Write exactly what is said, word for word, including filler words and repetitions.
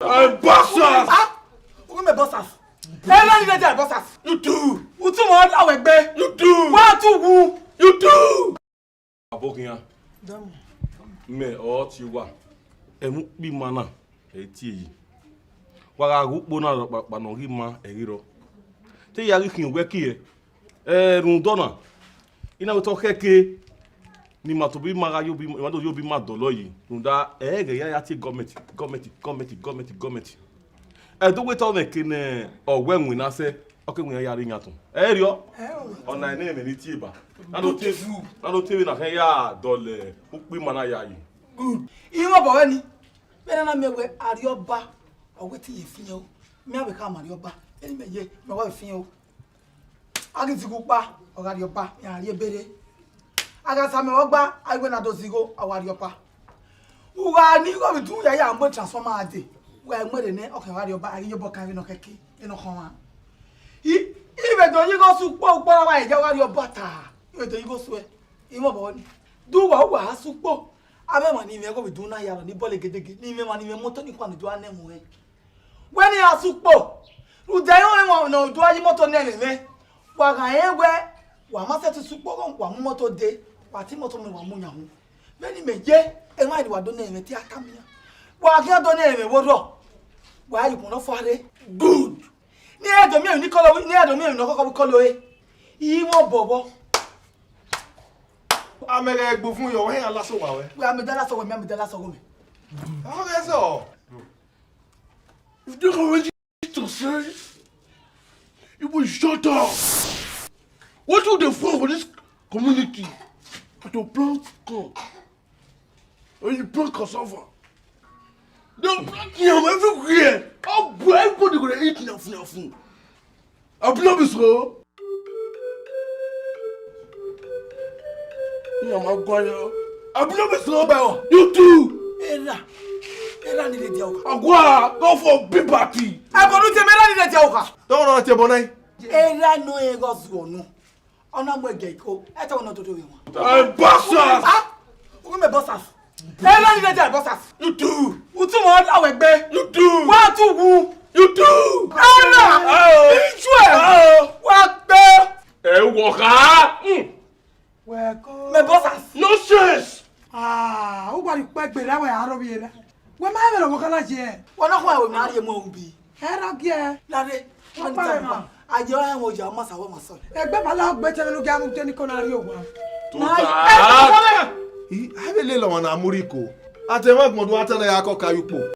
Hey, bossers! Ah, ugu mẹ bossers. Ẹ na ni vbe dia bossers. You do. Utu mọ awẹ gbe. You do. Wa tu wu. You do. Aboghian. Mẹ ọ tie uwa. Ẹmwẹ ukpo ima na, ẹ i tie yi. Wa gha ghe ukpo na rhọkpakpa ne ọ ghi ma, ẹ ghi rrọọ. Te ya ghi khian uwẹ kie, ẹ, rhunmwuda ọna, I na wẹ te ọ khẹke ne ima tobọ ima gha ye obọ ima, ima do ye obọ ima dọlọ yi, rhunmwuda ẹghẹ ya ya tie gọọmẹnti, gọọmẹnti, gọọmẹnti, gọọmẹnti, gọọmẹnti. Ẹdẹ wẹ te ọmwẹ ke ne ọ wẹ winna sẹ, ọ ke winna ya rre iyan tọn. Ẹ i rriọ? Ọna ẹnẹ ẹmwẹ ne I tie ba. Na do tie, na do tie vbene a khẹ ya dọlọ ukpo ima na ya yi. Good. Irẹn obọ wẹ ni, vbene a na miẹn wẹ Arriọba, ọ wẹ te I ye fian o. Mẹ a vbe khama Arriọba, vbene mẹ ye, mẹ wa vbe fian o. A ghi zighi ukpa, ọ gha rrie ọba, iran rrie ebe rre. A gha sa amẹ vbe ọgba, a i wẹ ne a do zigho, ọ wa rrie ọba. U gha ni igho vbe idun ya ya mu transformer dee, u gha mu ẹre nẹ, ọ khian gha rrie ọba, a ghi ye obọ kan vbene ọ khẹke, vbene ọ khọnmwa. I, I vbe do ye igho sẹ ukpo, ukpo na wa ya gha rrie ọba ta, I vbe do ye igho suẹ, I mwẹ obọ ni. De uwa, uwa gha sẹ ukpo, avbe emwa ni mwẹ igho vbe idun na ya rọ ni bọle gedege, ni mwẹ emwa ni mwẹ imoto ni khuan ni do a nẹ mu ẹn. Wẹ ne iran sẹ ukpo, rhunmwuda iran ọnrẹn ne ọ do a ye imoto ne ẹmwẹ mwẹ, wa gha rẹn wẹ wa ma sẹtin sẹ ukpo, wa mu imoto dee, wa tie imoto mwẹ, wa mu yan uhunmwu. Vbene imẹ ye, emwa ni wa do ne ẹmwẹ mwẹ te a tama iran. Wa khian do ne ẹmwẹ mwẹ vbe orhọ, wa ya ukpọn ne ọ fua rre. Good. Ne iran do miẹn emwi ne ikọlọ, ne iran do miẹn emwi ne ọ khọkhọ vbe ikọlọ ẹre. I mwẹ obọ vbọ. Amẹ ghẹ gbe ufun yọ, wẹ hẹn a la sẹ owa wẹ. Wẹ a mẹ da la sẹ owa, mẹ a mẹ da la sẹ owa mẹ. Ọ ghẹ zọ. If you don't already to say, you will shut up. What do they form for this community? But to plant corn, or you plant cassava. They plant yam everywhere. How everybody gonna eat yam, yam, yam? Abi no be so? Iran ma guan ya. Abi no be so? Bro, you too. Erha, erha ni rre dia oka. Agua, go for big party. Ẹbọ ne u tie mẹ, erha ni rre dia oka. Don't run to Bonai. Erha nọ ẹghẹ ọ zuọ nọ. Ọ na mu ẹgẹ iko, ẹ te wẹ ne ọ toto vbe wọn. Hey, bossers! Ah, ugu mẹ bossers. Erha ni vbe dia bossers. You do. Utu mọ awẹ gbe. You do. Wa tu wu. You do. Erha. Oh. Ijuẹ. Oh. Wa gbe. Ẹ wọ kha. Mm. Wẹ ko. Mẹ bossers. Nonsense. Ah, u gba rhie ukpẹ gberra wẹ aro vbiẹ na. Wẹ ma vbe rọ vbe ọkọ na ye. Wẹ na khua ẹvbo ne a rhie mu ubi. Ẹrọ giẹ. Lare. Ọkpa rẹ ma. A ye ọnrẹn ẹmwẹ oya, ọ ma sa, ọ ma sẹ. Egbe ma la gbe tẹvbe ne u gia mu te ni ko na rrie owa. Tuta. Ẹ, ẹ, ẹ, ẹ. I, a vbe lele ọmwa na mu rre iko. A te mwẹ agbọn do a ta na ya kọ ka ye ukpo.